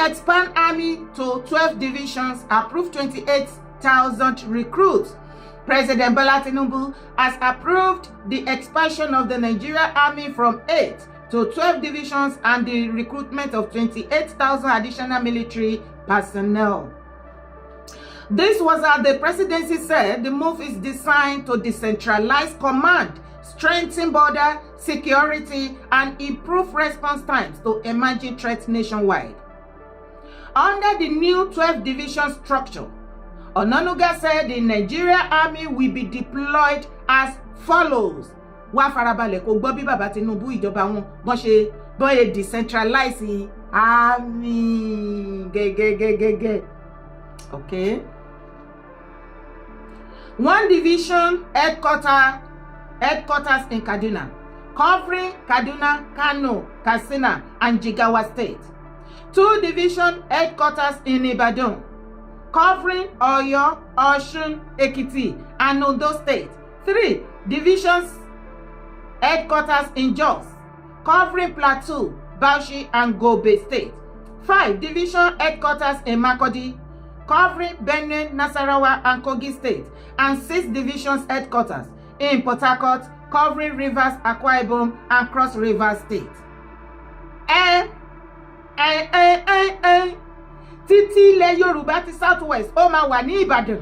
Expand army to 12 divisions, approve 28,000 recruits. President Bola Tinubu has approved the expansion of the Nigeria Army from 8 to 12 divisions and the recruitment of 28,000 additional military personnel. This was as the presidency said the move is designed to decentralize command, strengthen border security, and improve response times to emerging threats nationwide. Under the new 12 division structure, Onanuga said the Nigeria Army will be deployed as follows. Wá farabalẹ̀ kó gbọ́ bí bàbá Tinubu, ìjọba wọn, bọ́n ṣe bọ́n ṣe decentralize army gẹ́gẹ́gẹ́gẹ́gẹ́. Okay. One division headquarters in Kaduna, covering Kaduna, Kano, Katsina, and Jigawa State. Two division headquarters in Ibadan, covering Oyo, Osun, Ekiti, and Ondo State. Three divisions headquarters in Jos, covering Plateau, Bauchi, and Gombe State. Five division headquarters in Makurdi, covering Benue, Nasarawa, and Kogi State, and six divisions headquarters in Port Harcourt, covering Rivers, Akwa Ibom, and Cross River State. Ẹ ẹ ẹ ẹ ẹ títí ilẹ̀ Yorùbá ti South West, ó máa wà ní Ìbàdàn,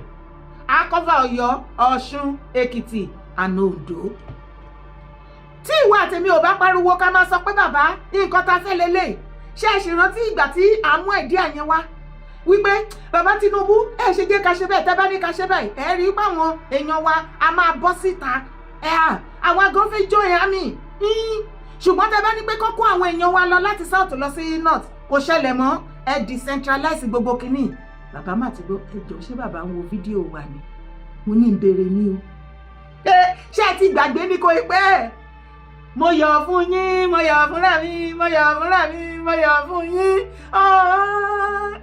á cover Ọ̀yọ́, Ọ̀ṣun, Èkìtì and Oǹdó. Tí ìwọ àtèmi ò bá pariwo, ká máa sọ pé, "Bàbá, nǹkan tá a fẹ́ lélẹ̀." Ṣé ẹ ṣì rántí ìgbà tí à ń mú ẹ̀dí àyẹn wá wípé, "Bàbá Tinubu, ẹ ṣe jẹ́ ká ṣe bẹ́ẹ̀"? Tẹ́ bá ní ká ṣe bẹ́ẹ̀, ẹ rí pé àwọn èèyàn wa a máa bọ́ síta. Ẹ à àwa gan fẹ́ join army, ṣùgbọ́n tẹ́ bá ní pé kó kó àwọn èèyàn wa lọ láti south lọ sí north, kò ṣẹlẹ̀ mọ́. Ẹ decentralize gbogbo kínní. Bàbá má ti gbọ́. Ẹ jọ, ṣé bàbá ń wo fídíò wa ni? Mo ní ìbéèrè ní o. Ṣé ẹ ti gbàgbé ní kò pẹ́? Mo yọ̀ fún yín, mo yọ̀ fúnra mi, mo yọ̀ fúnra mi, mo yọ̀ fún yín.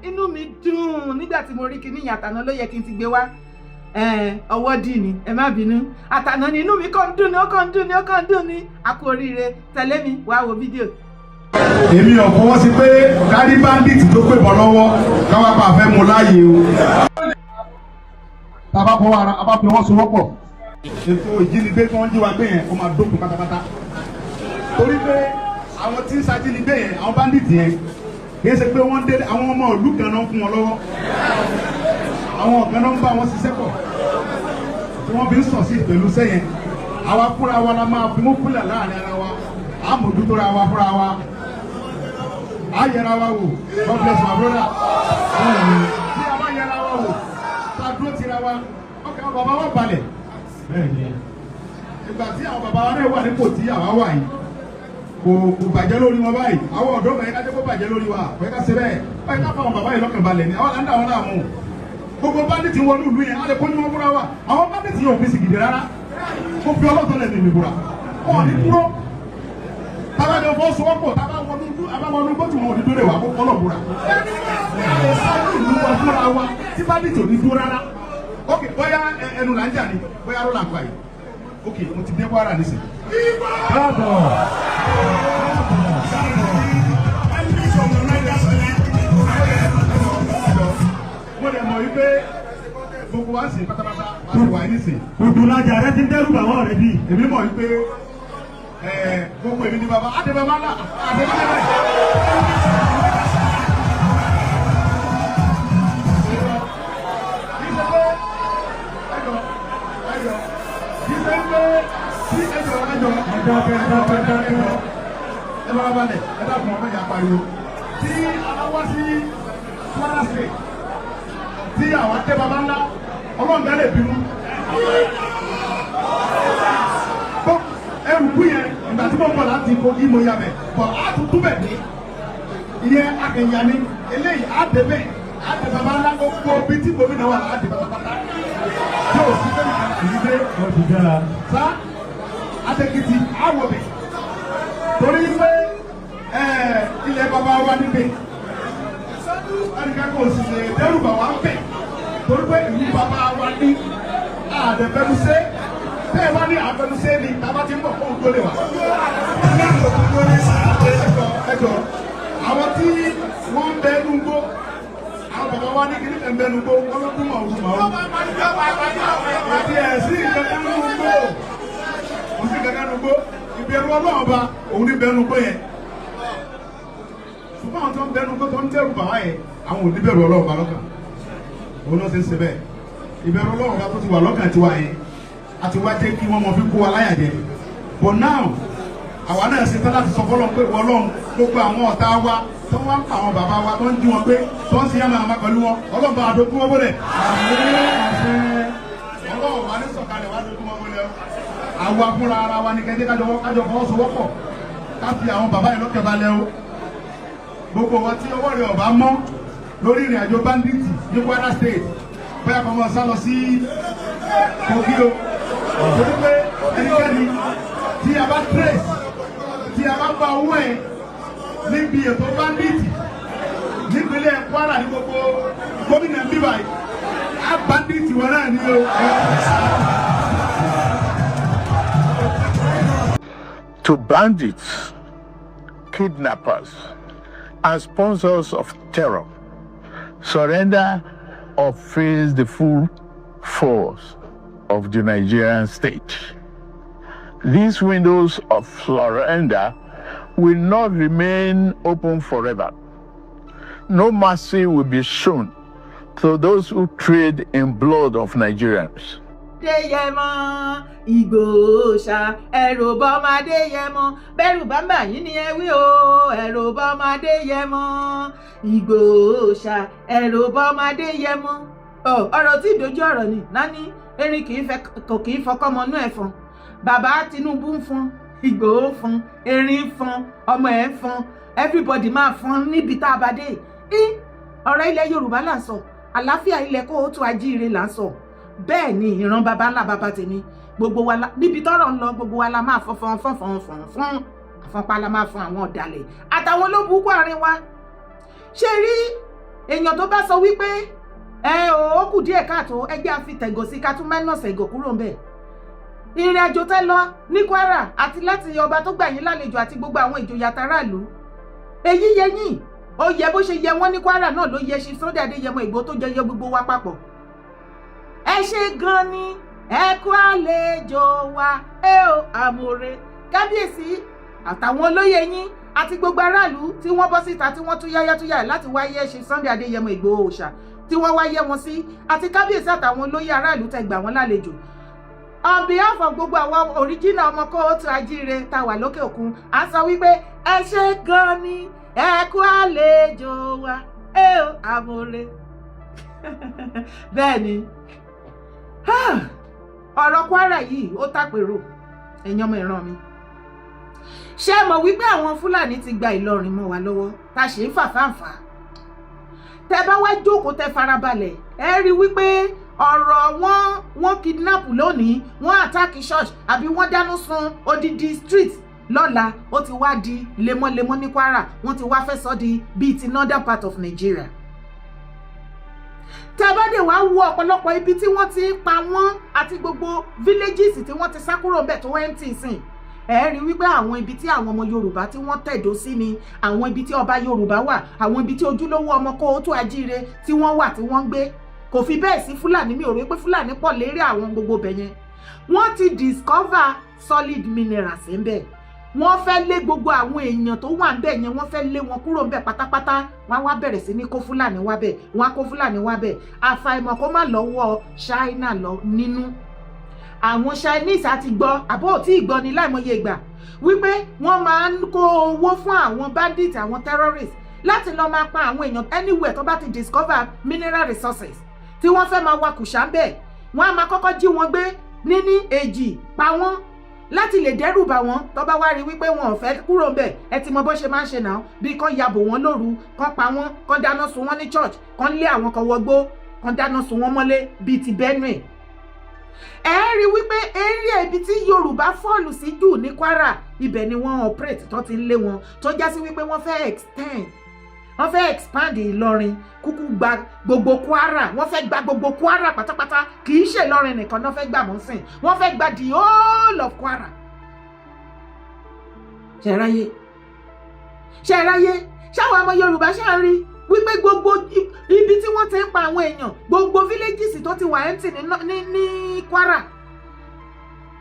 Inú mi dùn nígbà tí mo rí kinní yẹn. Àtàná ló yẹ kí n ti gbé wá, ọwọ́ dì ní, ẹ má bínú. Àtàná ni inú mi kàn ń dùn ní, ó kàn ń dùn ní, ó kàn ń dùn ní. A kú oríire. Tẹ̀lé mi wá wo fídíò. Èmi ò fọwọ́ sí pé kárí bandit tó pè bọ́ lọ́wọ́ káwá pa àfẹ́ mu láàyè o. Tá a bá fọwọ́ ara a bá fi ọwọ́ sowọ́pọ̀, ètò ìjínigbé tí wọ́n jí wa gbé yẹn, ó máa dópin pátápátá, torí pé àwọn tí ń ṣajínigbé yẹn, àwọn bandit yẹn, kì í ṣe pé wọ́n dé. Àwọn ọmọ ìlú kan náà fún wọn lọ́wọ́, àwọn kan náà ń bá wọn ṣiṣẹ́ pọ̀ tí wọ́n fi ń sọ̀ sí pẹ̀lú sẹ́yìn. Àwa fúnra wa la máa fi mú fúlẹ̀ láàrin ara wa, á mójútó ra wa fúnra wa, á yẹra wa wò. God bless my brother. Tí a bá yẹra wa wò, tá a dúró tira wa, ọkàn àwọn bàbá wa balẹ̀. Ìgbà tí àwọn bàbá wa náà wà nípò tí àwa wà yìí, kò bàjẹ́ lórí wọn báyìí. Àwọn ọ̀dọ́ kan yẹn ká jẹ́ kó bàjẹ́ lórí wa, kò yẹ ká ṣe bẹ́ẹ̀ báyìí. Ká fáwọn bàbá yìí lọ́kàn balẹ̀ ni. Àwọn là ń dà wọn láàmú. Gbogbo bandit wọnú ìlú yẹn, á lè kó ní wọn fúnra wa. Àwọn bandit yẹn ò fi sìgìdì rárá. Mo fi ọlọ́tọ̀ lẹ̀ ní ìbúra, wọn ò ní dúró. Tábàjọ fọwọ́sowọ́pọ̀, tábà wọnú abáwọnú gbọ́tù, wọn ò ní dúró wà kó kọ́lọ̀ búra. A lè sáré ìlú wa fúnra wa tí bandit ò ní dúró rárá. Ok, bóyá ẹnu là ń jà ní, bóyá ló là ń pa yìí. Ok, mo ti dé Kwara nísìnyí. Káàbọ̀. Mo lè mọ̀ wípé gbogbo wa sì pátápátá wá sí wà nísìnyí. Odùlájà rẹ ti ń dẹ́rù bà wọ́n rẹ bí. Èmi mọ̀ wípé gbogbo èmi ni bàbá àti bàbá ńlá àti bàbá ńlá. Kì í ṣe pé ẹjọ ẹjọ, kì í ṣe pé tí ẹjọ ẹjọ. Ẹ dákẹ́, dákẹ́, dákẹ́. Ẹ bá balẹ̀, ẹ dákun, ọmọ ìyá pariwo. Tí a bá wá sí Kwara State, tí àwọn tẹ bàbá ńlá, Ọlọ́run dá lè bínú. Ẹrù kú yẹn, ìgbà tí mo bọ̀ láti Kogi, mo yà bẹ̀ bọ̀, á tún tún bẹ̀ dé. Ìyẹn akẹyà ni eléyìí, á dé bẹ̀, á dé bàbá ńlá. Gbogbo bí tí gómìnà wà, á dé pátápátá tí o sí bẹ́ẹ̀ nìkan kì í dé. Ó ti dára. Sá Adékìtì á wọ̀ bẹ̀, torí pé ilẹ̀ bàbá wa níbẹ̀, ẹnìkan kò sì lè dẹ́rù bà wá ń bẹ̀, torí pé ìlú bàbá wa ní àdẹ̀fẹ́nusẹ́. Tẹ́ ẹ bá ní àfẹnusẹ́ ni tàbá ti ń bọ̀ fóun tó lè wà. Ẹjọ, àwọn tí wọ́n ń bẹ nínú gbó Wọ́n wá ní kíní kan bẹnu gbó, wọ́n ló kú mọ̀ òkú mọ̀ ọ́. Àti ẹ̀sìn kankan nínú gbó, kò sí kankan nínú gbó. Ìbẹ̀rù Ọlọ́run Ọba òun ní bẹnu gbó yẹn. Ṣùgbọ́n àwọn tó ń bẹnu gbó tó ń dẹ́rù bà wá yẹn, àwọn ò ní bẹ̀rù Ọlọ́run Ọba lọ́kàn. Òun náà ṣe ń ṣe bẹ́ẹ̀. Ìbẹ̀rù Ọlọ́run Ọba tó ti wà lọ́kàn tiwa yẹn àti wá jẹ́ kí wọ́n mọ fi kó wa láyà jẹ. But now, àwa náà ṣe tán láti sọ fọlọ́n pé Ọlọ́run, gbogbo àwọn ọ̀tá wa tó wá ń pa àwọn bàbá wa, tó ń jí wọn gbé, tó ń ṣe yàmà àmà pẹ̀lú wọn, Ọlọ́run bá dojú wọn bọ́lẹ̀. Ọlọ́run wà ní sọ̀kalẹ̀ wá dojú wọn bọ́lẹ̀ o. Àwa fúnra ara wa ní kẹ́jẹ́ kájọ fọwọ́sowọ́pọ̀ ká fi àwọn bàbá yìí lọ́kẹ̀ balẹ̀ o. Gbogbo wọn tí ọwọ́ rẹ̀ ọ̀bá mọ́ lórí ìrìn àjò bandit ní Kwara State, bóyá kọ́ mọ́ sá lọ sí Kogi o, torí pé ẹnikẹ́ni tí a bá trace, tí a bá gba owó ẹ̀ níbi ètò bandit nípínlẹ̀ Kwara, ní gbogbo gómìnà bíbá yìí, á bandit wọn náà ní o. To bandits, kidnappers, and sponsors of terror, surrender or face the full force of the Nigerian state. These windows of surrender will not remain open forever. No mercy will be shown to those who trade in blood of Nigerians. Adéyẹmọ Ìgbòho ṣá, ẹ̀rù bọ́mọ Adéyẹmọ, bẹ́rù bàbá yín ni ẹ wí o. Ẹ̀rù bọ́mọ Adéyẹmọ Ìgbòho ṣá, ẹ̀rù bọ́mọ Adéyẹmọ. Ọ̀rọ̀ tí ìdójú ọ̀rọ̀ ni nání erin kì í fẹ́ kò kì í fọkọ́mọ inú ẹ̀ fọn. Bàbá Tinubu ń fọn, Ìgbòho ń fọn, erin ń fọn, ọmọ ẹ̀ ń fọn, everybody máa fọn níbi tá a bá dé. Ọ̀rọ̀ ilẹ̀ Yorùbá là ń sọ, àlàáfíà ilẹ̀ kóòtù ajíire là ń sọ. Bẹ́ẹ̀ ni ìran baba ńlá baba tèmi, gbogbo wa níbi tọ́rọ̀ ń lọ, gbogbo wa la máa fọn fọn fọn fọn fọn fọn àfọnpá, la máa fọn àwọn ọ̀dàlẹ̀ àtàwọn olóbùkún àárín wa. Ṣé rí èèyàn tó bá sọ wípé ẹ ò ó kù díẹ̀ káàtó, ẹgbẹ́ àfi tẹ̀gọ̀ sí ká tún minus ẹ̀gọ̀ kúrò ńbẹ̀. Ìrìn àjò tẹ́ lọ ní Kwara àti láti ọba tó gbà yín lálejò àti gbogbo àwọn ìjòyè àtàràlú, èyí yẹ yín, ó yẹ. Bó ṣe yẹ wọ́n ní Kwara náà ló yẹ ṣe Sunday Adéyẹmọ Ìgbòho tó jẹ yẹ gbogbo wa papọ̀. Ẹ ṣe gan ni, ẹ kú àlejò wa, ẹ ò àmọ̀rẹ́ kábíyèsí àtàwọn olóyè yín àti gbogbo aráàlú tí wọ́n bọ́ síta, tí wọ́n tún yáyá tún yáyà láti wáyé ṣe Sunday Adéyẹmọ Ìgbòho òòṣà, tí wọ́n wáyé wọn sí, àti kábíyèsí àtàwọn olóyè aráàlú tẹ́ gbà wọ́n lálejò. On behalf of gbogbo àwọn original ọmọ kóòtù ajíire tá wà lókè òkun, à ń sọ wípé ẹ ṣe gan ni, ẹ kú àlejò wa, ẹ ò àmọ̀rẹ́. Bẹ́ẹ̀ ni ọ̀rọ̀ Kwara yìí ó tàpérò. Ẹ̀yin ọmọ ìran mi, ṣé ẹ mọ̀ wípé àwọn Fúlàní ti gba Ìlọrin mọ́ wa lọ́wọ́, tá a ṣe ń fàfáǹfà? Tẹ bá wá jókòó, tẹ farabalẹ̀, ẹ rí wípé ọ̀rọ̀ wọn, wọ́n kidnap lónìí, wọ́n attack church àbí wọ́n dáná sun odidi street lọ́la, ó ti wá di lemọ́lemọ́ ní Kwara. Wọ́n ti wá fẹ́ sọ di bíi ti northern part of Nigeria. Tẹ́ bá dé wá wo ọ̀pọ̀lọpọ̀ ibi tí wọ́n ti ń pa wọ́n àti gbogbo villages tí wọ́n ti sá kúrò ńbẹ̀ tó empty sìn, ẹ rí wípé àwọn ibi tí àwọn ọmọ Yorùbá tí wọ́n tẹ̀dó sí ni, àwọn ibi tí ọba Yorùbá wà, àwọn ibi tí ojúlówó ọmọ kóòtù ajíire tí wọ́n wà, tí wọ́n ń gbé, kò fi bẹ́ẹ̀ sí Fúlàní. Mi ò rí pé Fúlàní pọ̀ lérí àwọn gbogbo bẹ̀ yẹn. Wọ́n ti discover solid minerals ńbẹ̀. Wọ́n fẹ́ lé gbogbo àwọn èèyàn tó wà ńbẹ̀ yẹn, wọ́n fẹ́ lé wọn kúrò ńbẹ̀ pátápátá. Wọ́n á wá bẹ̀rẹ̀ sí ní kó Fúlàní wá bẹ̀, wọ́n á kó Fúlàní wá bẹ̀. Àfàìmọ̀ kó má lọ́wọ́ China lọ nínú. Àwọn Chinese àti gbọ́ àbó tí ì gbọ́ ni láìmọye ìgbà wípé wọ́n máa ń kó owó fún àwọn bandits, àwọn terrorists, láti lọ́ọ́ máa pa àwọn èèyàn anywhere tó bá ti discover mineral resources tí wọ́n fẹ́ máa wakùsà ń bẹ̀. Wọ́n á máa kọ́kọ́ jí wọn gbé níní èjì, pa wọ́n láti lè dẹ́rù bà wọ́n. Tó bá wá rí wípé wọn ò fẹ́ kúrò ń bẹ̀, ẹ ti mọ bó ṣe máa ń ṣe náà, bí kán yabò wọ́n lóru, kán pa wọ́n, kán dáná sun wọ́n ní church, kán lé àwọn kan wọgbó, kán dáná sun wọ́n mọ́lé bíi ti Benue. Ẹ rí wípé area ibi tí Yorùbá fall sí jù ní Kwara, ibẹ̀ ni wọ́n operate tó ti ń lé wọn, tó já sí wípé wọ́n fẹ́ extend, wọ́n fẹ́ expand Ìlọrin, kúkú gba gbogbo Kwara. Wọ́n fẹ́ gba gbogbo Kwara pátápátá. Kì í ṣe Ìlọrin nìkan náà fẹ́ gbà mọ́ sìn, wọ́n fẹ́ gba the whole of Kwara. Ṣe ráyé? Ṣe ráyé? Ṣáwọn ọmọ Yorùbá ṣáà rí wípé gbogbo ibi tí wọ́n ti ń ń pa àwọn èèyàn. Gbogbo villages tó ti wà empty ní Kwara,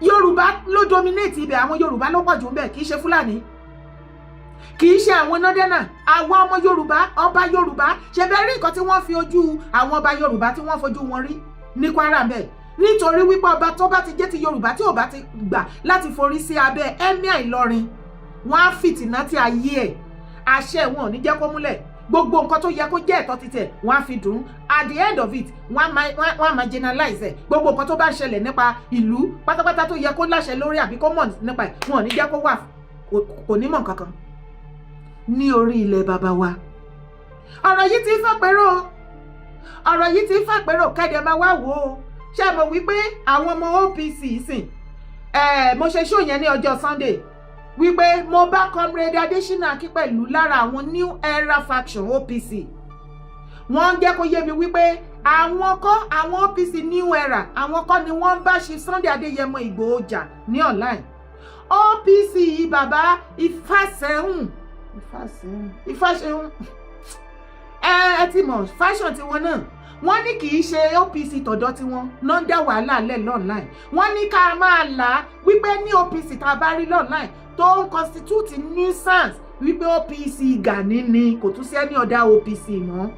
Yorùbá ló dominate ibẹ̀. Àwọn Yorùbá ló pọ̀ jù ń bẹ̀, kì í ṣe Fúlàní, kì í ṣe àwọn northerner. Àwa ọmọ Yorùbá, ọba Yorùbá, ṣe bẹ́ẹ̀ rí nǹkan tí wọ́n fi ojú àwọn ọba Yorùbá tí wọ́n fojú wọn rí ní Kwara bẹ́ẹ̀, nítorí wípé ọba tó bá ti jẹ́ ti Yorùbá tí ò bá ti gbà láti forí sí abẹ́ Emir Ìlọrin, wọ́n á fìtìná tí ayé ẹ̀, àṣẹ wọn ò ní jẹ́ kó múlẹ̀. Gbogbo nǹkan tó yẹ kó jẹ́ ẹ̀tọ́ títẹ̀, wọ́n á fi dùn ún. At the end of it, wọ́n á marginalize ẹ̀. Gbogbo nǹkan tó bá ń ṣẹlẹ̀ nípa ìlú pátápátá tó yẹ kó láṣẹ lórí àbí kó mọ̀ nípa ẹ̀, wọn ò ní jẹ́ kó wà, kò ní mọ̀ nǹkan kan ní orí ilẹ̀ bàbá wa. Ọ̀rọ̀ yìí ti ń fàpérò, ọ̀rọ̀ yìí ti ń fàpérò. Kẹ́dẹ̀ máa wá wò ó. Ṣé mo wí pé àwọn ọmọ OPC sìn ẹ̀, mo ṣe show yẹn ní ọjọ́ Sunday wípé mo bá Comrade Adésínà Akínpẹ̀lú lára àwọn New Era faction OPC. Wọ́n ń jẹ́ kó yé mi wípé àwọn kọ́, àwọn OPC New Era, àwọn kọ́ ni wọ́n ń bá ṣe Sunday Adéyẹmọ Ìgbòho jà ní online. OPC bàbá Ifáṣẹ́hùn, Ifáṣẹ́hùn, Ifáṣẹ́hùn, ẹ ti mọ̀ fashion tiwọn náà. Wọ́n ní kì í ṣe OPC tọ̀dọ̀ tiwọn náà ń dá wàhálà lẹ̀ online. Wọ́n ní ká máa là á wípé ní OPC tá a bá rí online tó ń constitute nuisance, wípé OPC Gani ni, kò tún sí any other OPC mọ́.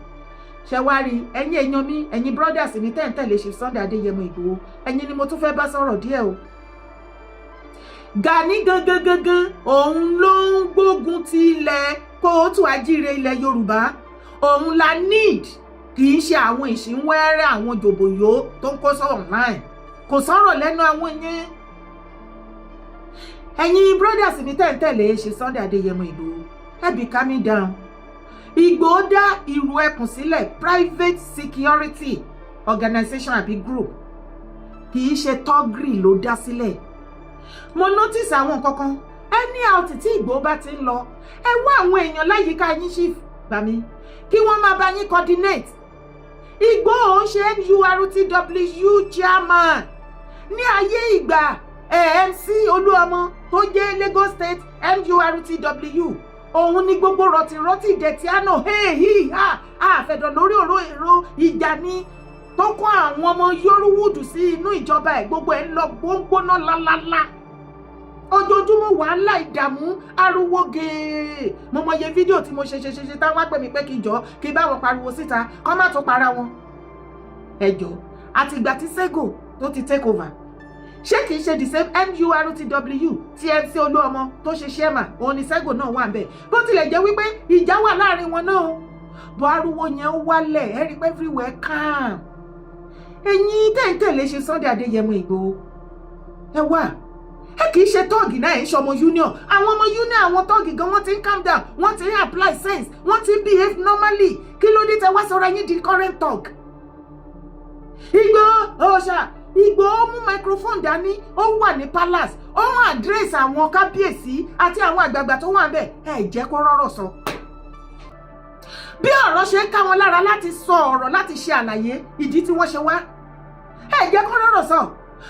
Ṣe wá rí, ẹ̀yin èèyàn mi, ẹ̀yin brothers mi tẹ́ ń tẹ̀lé ṣe Sunday Adéyẹmọ Ìgbòho, ẹ̀yin ni mo tún fẹ́ bá sọ̀rọ̀ díẹ̀ o. Gani gangan gangan, òun ló ń gbógun ti ilẹ̀ kóòtù ajíire, ilẹ̀ Yorùbá. Òun la need, kì í ṣe àwọn ìṣínwẹ́rẹ́, àwọn jòbòyó tó ń kó sọ̀rọ̀ online. Kò sọ̀rọ̀ lẹ́nu àwọn yẹn. Ẹ̀yin brothers mi tẹ́ ń tẹ̀lé ṣe Sunday Adéyẹmọ Ìgbòho, ẹ be calming down. Ìgbòho dá Ìrù Ẹkùn sílẹ̀, private security organization àbí group, kì í ṣe thuggery ló dá sílẹ̀. Mo notice àwọn nǹkan kan. Anyhow, tí Ìgbòho bá ti ń lọ, ẹ wá àwọn èèyàn láyìíká yín, chief gbàmí, kí wọ́n máa bá yín coordinate. Ìgbòho ń ṣe NURTW chairman ní ayé ìgbà MC Olúọmọ tó jẹ́ Lagos State NURTW. Òun ni gbogbo rọ̀tìrọ̀tì dẹ̀tíánà hey ha àfẹ̀dọ̀ lórí ọ̀rọ̀ èrò ìjà ni tó kó àwọn ọmọ Yorùwùdù sí inú ìjọba ẹ̀. Gbogbo ẹ̀ ń lọ gbóngbóná lálálá ojoojúmọ́, wàhálà, ìdààmú, ariwo gèè. Mo mọye fídíò tí mo ṣe ṣe ṣe ṣe táwọn pè mí pé kí n jọ kí n bá wọn pariwo síta kọ́ má tún para wọn. Ẹ jọ, àtìgbà tí Sego tó ti take over, ṣé kìí ṣe the same NURTW tí MC Olúọmọ tó ṣe chairman, òun ni Sego náà wà ń bẹ̀? Bó tilẹ̀ jẹ́ wípé ìjà wà láàrin wọn náà, bọ́ ariwo yẹn ó wálẹ̀. Ẹ rí pé everywhere calm. Ẹ̀yin tẹ̀ǹtẹ̀lé ṣe Sunday Adéyẹmọ Ìgbòho, ẹ wà, ẹ kì í ṣe thug náà, ẹ ń ṣe ọmọ union. Àwọn ọmọ union, àwọn thug gan, wọ́n ti ń calm down, wọ́n ti ń apply sense, wọ́n ti ń behave normally. Kí ló dé tẹ wá sọ̀rọ̀ yín di current thug? Ìgbòho òòṣà, Ìgbòho mú microphone dání, ó wà ní palace, ó ń address àwọn kábíyèsí àti àwọn àgbààgbà tó wà ńbẹ̀. Ẹ jẹ́ kó rọ́rọ̀ sọ. Bí ọ̀rọ̀ ṣe ń ká wọn lára láti sọ ọ̀rọ̀, láti ṣe àlàyé ìdí tí wọ́n ṣe wá, ẹ jẹ́ kó rọ́rọ̀ sọ.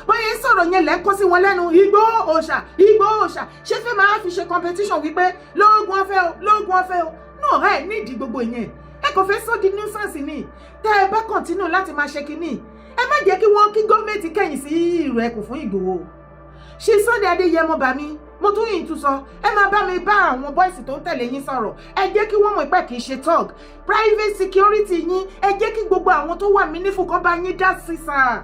Bóyá ń sọ̀rọ̀ yẹn lẹ́ kó sí wọn lẹ́nu. Ìgbòho òòṣà, Ìgbòho òòṣà, ṣé fẹ́ máa fi ṣe competition wípé lóògùn ọ̀fẹ́ o, lóògùn ọ̀fẹ́ o náà? Ẹ nídìí gbogbo ìyẹn, ẹ kò fẹ́ sọ di nuisance ni. Tẹ́ ẹ bá continue láti máa ṣe kínní, ẹ má jẹ́ kí wọ́n kí gọ́ọ̀mẹ̀ntì kẹ̀yìn sí Ìrù Ẹkùn fún Ìgbòho. Ṣe Sunday Adéyẹmọ bá mi, mo tún yìí tún sọ, ẹ máa bá mi bá àwọn boys tó ń tẹ̀lé yín sọ̀rọ̀. Ẹ jẹ́ kí wọ́n mọ̀ pé kì í ṣe thug. Private security yín, ẹ jẹ́ kí gbogbo àwọn tó wà meaningful kan bá yín dá sí sáà.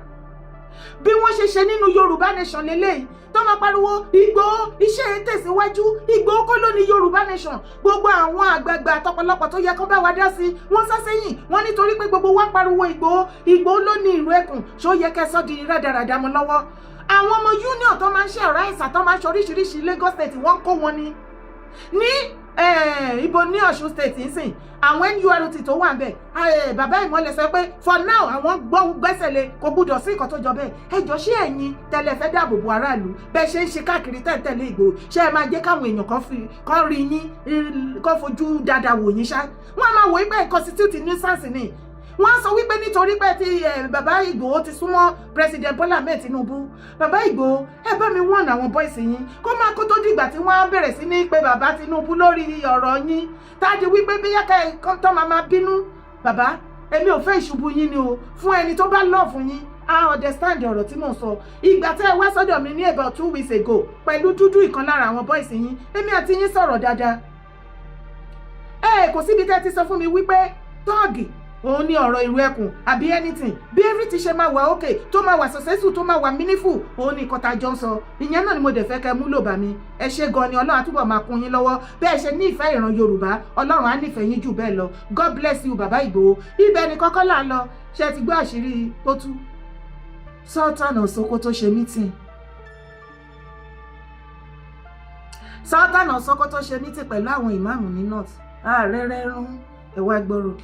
Bí wọ́n ṣe ṣe nínú Yorùbá Nation lélẹ́yìí tó máa pariwo Ìgbòho, iṣẹ́ ẹ̀ tẹ̀síwájú. Ìgbòho kọ́ ló ní Yorùbá Nation. Gbogbo àwọn àgbààgbà àtọ̀pọ̀lọpọ̀ tó yẹ kó bá wa dá sí, wọ́n sá sẹ́yìn wọ́n, nítorí pé gbogbo wa ń pariwo Ìgbòho, Ìgbòho ló ní Ìlú Ẹkùn. Ṣó yẹ kẹ́ sọ́ di rádaràdà mọ́ lọ́wọ́? Àwọn ọmọ union tó máa ń ṣe ọ̀rá ìsà, tó máa ń ṣe oríṣiríṣi Lagos State, wọ́n kó wọn ní ibo ní Ọ̀ṣun State nsìn. Àwọn NURT tó wà ń bẹ̀, bàbá Ìmọ̀lẹ̀ sọ pé for now àwọn gbọ́ gbẹ́sẹ̀ lé, kò gbúdọ̀ sí nǹkan tó jọ bẹ́ẹ̀. Ẹ jọ, ṣé ẹ̀yin tẹ́lẹ̀ fẹ́ dáàbò bo aráàlú, bẹ́ẹ̀ ṣe ń ṣe káàkiri tẹ́ǹtẹ̀lé Ìgbòho, ṣé ẹ máa jẹ́ káwọn èèyàn kan fi kan rí yín, kan fojú dáadáa wò yín ṣá? Wọ́n á máa wò ó pé constitute nuisance ni. Wọ́n sọ wípé nítorí pé tí bàbá Ìgbòho ti súnmọ́ President Bola Ahmed Tinubu. Bàbá Ìgbòho, ẹ bá mi wọ́n àwọn boys yín kó máa kó tó dìgbà tí wọ́n á bẹ̀rẹ̀ sí ní pé bàbá Tinubu lórí ọ̀rọ̀ yín, tá a di wípé bí yàtọ̀ tó máa máa bínú. Bàbá, Èmi ò fẹ́ ìṣubú yín ni o. Fún ẹni tó bá love yín, I understand ọ̀rọ̀ tí mò ń sọ. Ìgbà tẹ́ ẹ wá sọ́dọ̀ mi ní about 2 weeks ago pẹ̀lú dúdú, ìkan lára àwọn boys yín, èmi àti yín sọ̀rọ̀ dáadáa. Ẹ kò síbi tẹ́ ti sọ fún mi wípé thug òun ní ọ̀rọ̀ ìlú ẹkùn àbí anything. Bí everything ṣe máa wà okay, tó máa wà successful, tó máa wà meaningful, òun ní nǹkan tá a jọ ń sọ. Ìyẹn náà ni mo dẹ̀ fẹ́ kẹ́ múlò bá mi. Ẹ ṣé gan ni. Ọlọ́run á túbọ̀ máa kún yín lọ́wọ́. Bẹ́ẹ̀ ṣe ní ìfẹ́ ìran Yorùbá, Ọlọ́run á nífẹ̀ẹ́ yín jù bẹ́ẹ̀ lọ. God bless you, bàbá Ìgbòho. Ibẹ̀ ni kọ́kọ́ là ń lọ. Ṣé ti gbọ́ àṣírí tó tú? Sultan of Sokoto ṣe meeting. Sultan of Sokoto ṣe meeting pẹ̀lú àwọn ìmáàmù ní north. Ààrẹ rẹ́rún, ẹ wá gbọ́rọ̀.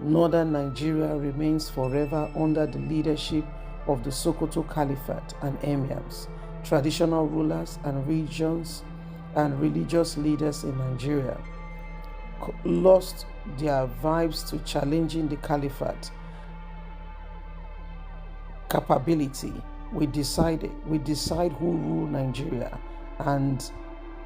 Northern Nigeria remains forever under the leadership of the Sokoto Caliphate and emirs, traditional rulers and regions and religious leaders in Nigeria lost their vibes to challenging the caliphate capability. We decide who rule Nigeria and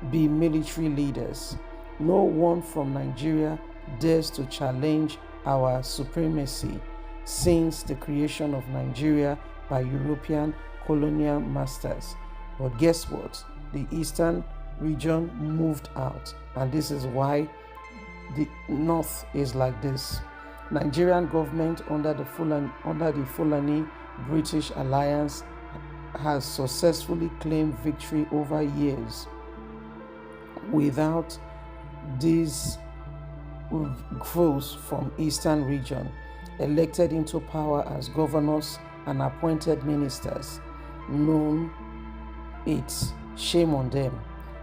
be military leaders. No one from Nigeria dares to challenge our supremacy since the creation of Nigeria by European colonial masters. But guess what? The eastern region moved out, and this is why the north is like this. Nigerian government under the Fulani British alliance has successfully claimed victory over years without these foes from eastern region elected into power as governors and appointed ministers known it. Shame on them.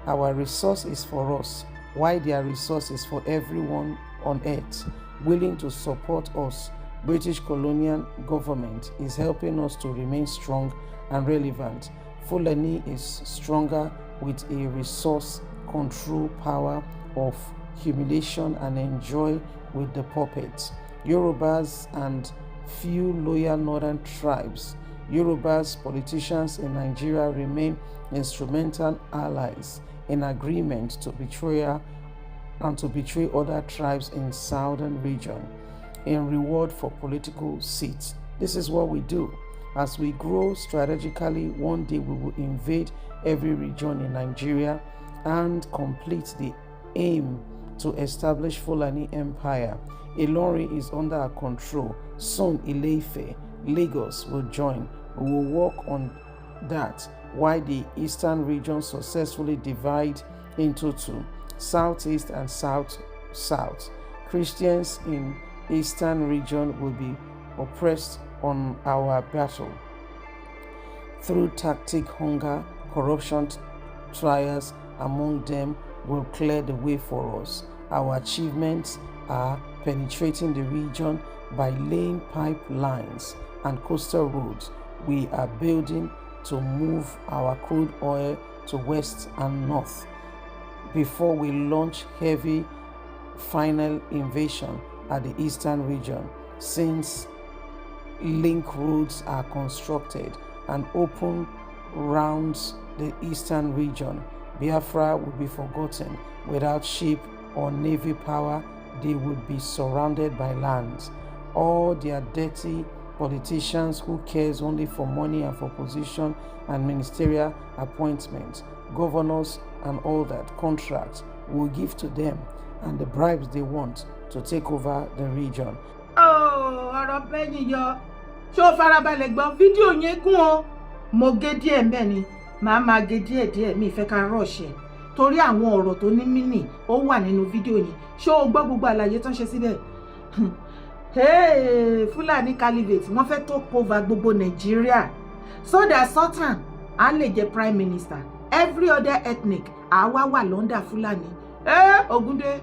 Our resource is for us, while their resource is for everyone on earth willing to support us. British colonial government is helping us to remain strong and relevant. Fulani is stronger with a resource control power of humiliation and enjoy with the puppets. Yorubas and few loyal northern tribes. Yorubas politicians in Nigeria remain instrumental allies in agreement to betray and to betray other tribes in southern region in reward for political seats. This is what we do. As we grow strategically, one day we will invade every region in Nigeria and complete the aim to establish Fulani Empire. Ilorin is under our control. Soon Ile-Ife, Lagos will join. We will work on that while the eastern region successfully divide into two, southeast and south south. Christians in eastern region will be oppressed on our battle. Through tactic, hunger, corruption, trials among them will clear the way for us. Our achievements are penetrating the region by laying pipelines and coastal roads. We are building to move our crude oil to west and north before we launch heavy final invasion at the eastern region. Since link roads are constructed and open rounds the eastern region, Biafra will be forgotten. Without ship or navy power, they would be surrounded by lands. All their dirty politicians who cares only for money and for position and ministerial appointments, governors and all that contracts will give to them and the bribes they want to take over the region. Ọ̀rọ̀ bẹ́yìn yọ. Ṣé o farabalẹ̀ gbọ́ fídíò yẹn gún o? Mo gé díẹ̀ mbẹ́ ni, màá máa gé díẹ̀ díẹ̀. Mi ìfẹ́ ká rush ẹ̀ torí àwọn ọ̀rọ̀ tó ní meaning ó wà nínú fídíò yẹn. Ṣé o gbọ́ gbogbo àlàyé tó ń ṣe síbẹ̀? Fúlàní Caliphate, wọ́n fẹ́ tó cover gbogbo Nàìjíríà so that Sultan á lè jẹ prime minister. Every other ethnic àwa wà l'under Fúlàní. Ògúndé,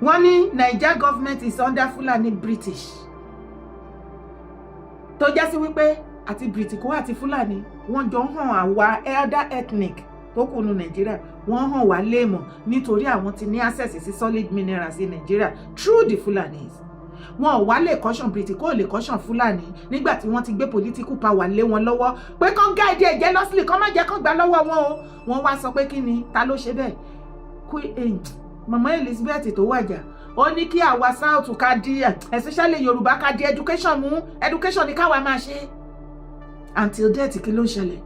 wọ́n ní Naija government is under Fulani British, tó já sí wípé àti Britiko àti Fúlàní wọ́n jọ ń hàn àwa elder ethnic tó kù nu Nàìjíríà, wọ́n hàn wá léèmọ̀ nítorí àwọn ti ní access sí solid minerals ní Nàìjíríà through the Fulanis. Wọn ò wá lè caution Britiko, ò lè caution Fúlàní nígbà tí wọ́n ti gbé political power lé wọn lọ́wọ́ pé kán guide ẹ̀ jealously, kán má jẹ́ kán gbà lọ́wọ́ wọn o. Wọ́n wá sọ pé kí ni, ta ló ṣe bẹ́ẹ̀? Mama Elizabeth tó wàjà, Ó ní kí àwa South ká di, especially Yorùbá, ká di education mú. Education ni káwa máa ṣe. Until death, kí ló ń ṣẹlẹ̀?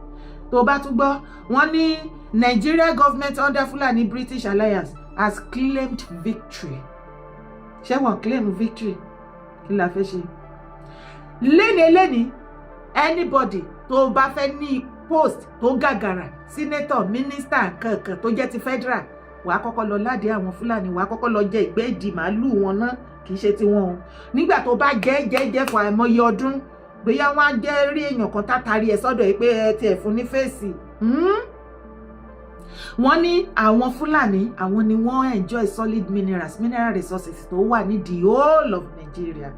Tó bá tún gbọ́, wọ́n ní Nigeria government under Fulani British Alliance has claimed victory. Ṣé wọ́n claim victory? Kí la fẹ́ ṣe léni léni? Anybody tó bá fẹ́ ní post tó gàgàrà, senator, minister, kankan tó jẹ́ ti federal, wàá kọ́kọ́ lọ ládìí àwọn Fúlàní, wàá kọ́kọ́ lọ jẹ ìgbẹ́ ìdì màálù wọn náà, kì í ṣe tiwọn o. Nígbà tó bá jẹ́ jẹ́ jẹ́ fún àìmọye ọdún, bóyá wọ́n á jẹ́ rí èèyàn kan tátàrí ẹ̀ sọ́dọ̀ yìí pé ẹ tiẹ̀ fún ní fèsì. Wọ́n ní àwọn Fúlàní, àwọn ni wọ́n enjoy solid minerals, mineral resources tó wà ní the whole of Nigeria.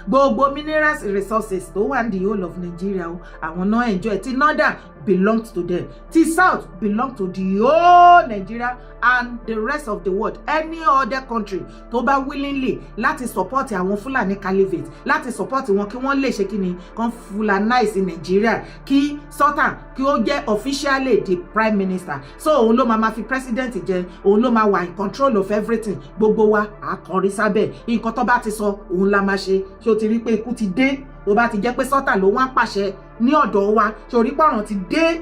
Gbogbo minerals resources tó wà ní the whole of Nigeria o, àwọn náà enjoy. Ti northern belongs to them, ti south belong to the whole Nigeria and the rest of the world. Any other country tó bá willingly láti support àwọn Fúlàní caliphate, láti support wọn kí wọ́n lè ṣe kí ni kan fulanize Nigeria, kí Sultan kí ó jẹ́ officially the prime minister, so òun ló máa ma fi president jẹ, òun ló máa wà in control of everything. Gbogbo wa àkọrí sábẹ́ nǹkan tó bá ti sọ, òun la máa ṣe. Ṣé o ti rí pé ikú ti dé? Tó bá ti jẹ́ pé Sultan ló wá pàṣẹ ní ọ̀dọ̀ wa, ṣé orí pọ̀ràn ti dé?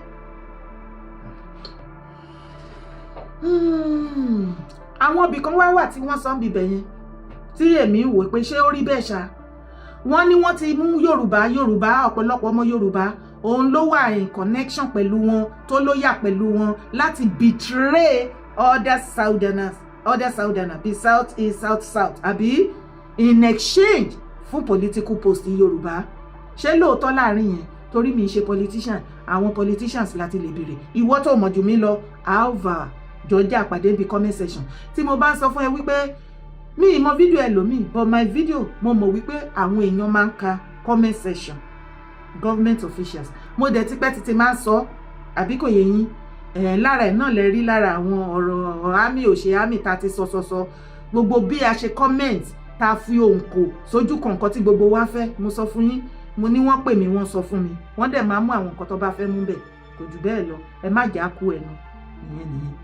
Àwọn ibì kan wá wà tí wọ́n sọ ń bibẹ̀ yẹn tí èmi ń wò pé ṣé ó rí bẹ́ẹ̀ ṣá. Wọ́n ní wọ́n ti mú Yorùbá, Yorùbá, ọ̀pọ̀lọpọ̀ ọmọ Yorùbá, òun ló wà in connection pẹ̀lú wọn, tó lóyà pẹ̀lú wọn láti betray other southerners, other southerners bíi south east, south south, àbí in exchange fún political post Yorùbá. Ṣé lóòótọ́ láàrin yẹn? Torí mi ṣe politician, àwọn politicians láti lè béèrè. Ìwọ tó mọ̀ jù mí lọ, alva jọjá àpàdé bíi comment section. Tí mo bá ń sọ fún ẹ wípé mi ì mọ fídíò ẹlòmíì, but my video, mo mọ̀ wípé àwọn èèyàn máa ń ka comment section, government officials. Mo dẹ̀ tipẹ́ títí máa ń sọ, àbí kò yé yín? Ẹ̀ lára ẹ̀ náà lẹ rí lára àwọn ọ̀rọ̀ àmì òṣè àmì tá a ti sọ sọ sọ, gbogbo bí a ṣe comment, tá a fi ohùn kò sójú kan nǹkan tí gbogbo wa fẹ́. Mo sọ fún yín, mo ní wọ́n pè mí, wọ́n sọ fún mi, wọ́n dẹ̀ máa mú àwọn nǹkan tó bá fẹ́ mú bẹ̀. Kò jù bẹ́ẹ̀ lọ. Ẹ má jà kú ẹnu ìyẹn nìyẹn.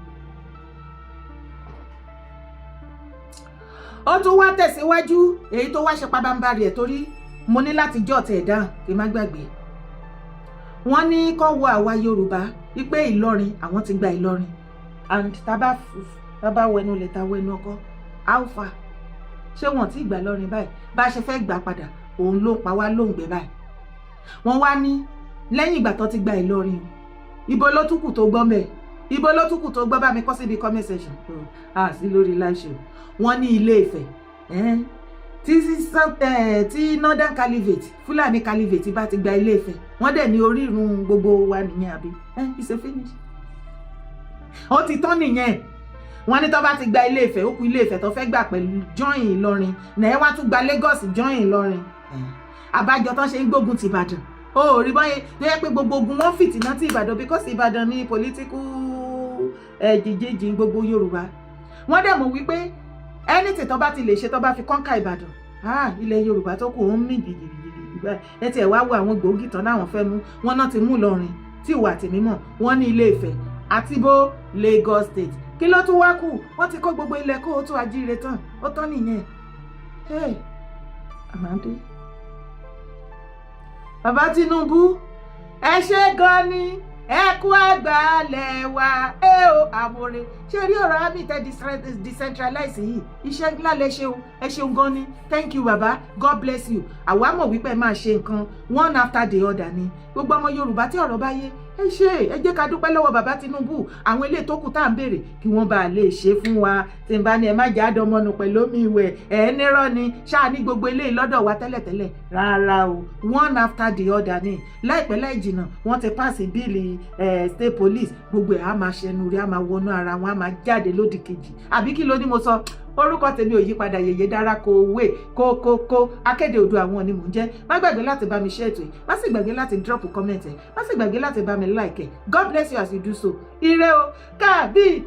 Ó tún wá tẹ̀síwájú, èyí tó wá ṣe pabambarì ẹ̀, torí mo ní láti jọ́ ọ̀tẹ̀ dáhùn kí n má gbàgbé. Wọ́n ní kó wo àwa Yorùbá wípé Ìlọrin, àwọn ti gba Ìlọrin, and tábà tábà wẹnu lè ta wẹnu ọkọ alpha. Ṣé wọn ti gbà lọrin báyìí? Bá a ṣe fẹ́ gbà padà, òun ló pa wá lóǹgbẹ báyìí. Wọ́n wá ní lẹ́yìn ìgbà tó ti gba Ìlọrin o, ibo ló tún kù tó gbọ́ mẹ́? Ibo ló tún kù tó gbọ́? Bá mi kọ́ síbi comment section. Ah, sí lórí live show. Wọ́n ní Ilé Ifẹ̀, tí Northern Caliphate, Fúlàní Caliphate bá ti gba Ilé Ifẹ̀, wọ́n dẹ̀ ní orírun gbogbo wa nìyẹn, àbí? It's a finish, ó ti tán nìyẹn. Wọ́n ní tó bá ti gba Ilé Ifẹ̀, ó kù Ilé Ifẹ̀ tó fẹ́ gbà pẹ̀lú join Ìlọrin náà, wá tún gba Lagos join Ìlọrin. Àbájọ tó ṣe ń gbógun ti Ìbàdàn, ó rí báyìí tó yẹ pé gbogbo ogun wọn fìtínà ti Ìbàdàn, because Ìbàdàn ní political jìjìjì gbogbo Yorùbá. Wọ́n dẹ̀ mọ̀ wípé anything tó bá ti lè ṣe, tó bá fi conquer Ìbàdàn, ah, ilẹ̀ Yorùbá tó kù ó ń mì gidigidi. Ẹ tiẹ̀ wá wo àwọn gbòógì tán láwọn fẹ́ mú wọn náà, ti mú Ìlọrin tí ìwà tèmi mọ̀, wọ́n ní Ilé Ifẹ̀ àti bó Lagos State. Kí ló tún wá kù? Wọ́n ti kó gbogbo ilẹ̀ kó o tún ajíire tán, ó tán nìyẹn. Hey, àmàdé bàbá Tinubu, ẹ ṣé gan ni, ẹ kú àgbàlẹ̀ wa. Ẹ o àmọ̀rẹ́, ṣé rí ọ̀rọ̀ àmì tẹ decentralize yìí, iṣẹ́ ńlá lẹ ṣe o. Ẹ ṣeun gan ni. Thank you, baba. God bless you. Àwa mọ̀ wípé ẹ máa ṣe nǹkan one after the other ni. Gbogbo ọmọ Yorùbá tí ọ̀rọ̀ bá yé, ẹ ṣe, ẹ jẹ́ ká dúpẹ́ lọ́wọ́ bàbá Tinubu. Àwọn ilé tó kù tá à ń béèrè kí wọ́n bá lè ṣe fún wa, tí n bá ní ẹ má jẹ́ àdọ́mọ́nù pẹ̀lú omi ìwẹ̀ ẹ̀ nírọ́ ni ṣáà ní gbogbo eléyìí lọ́dọ̀ wa tẹ́lẹ̀tẹ́lẹ̀. Rárá o, one after the other ni. Láìpẹ́ láì jìnnà, wọ́n ti pass bill state police, gbogbo ẹ̀ á máa ṣẹnu rí, á máa wọnú ara wọn, á máa jáde lódì kejì. Àbí kí ló ní mo sọ? Orúkọ tèmi ò yípadà, Yèyé Dára kó wé kó kó kó akéde odò àwọn ni mò ń jẹ́. Má gbàgbé láti bá mi share ètò yìí, má sì gbàgbé láti drop comment ẹ, má sì gbàgbé láti bá mi like ẹ. God bless you as you do so. Ire o, kábíyì.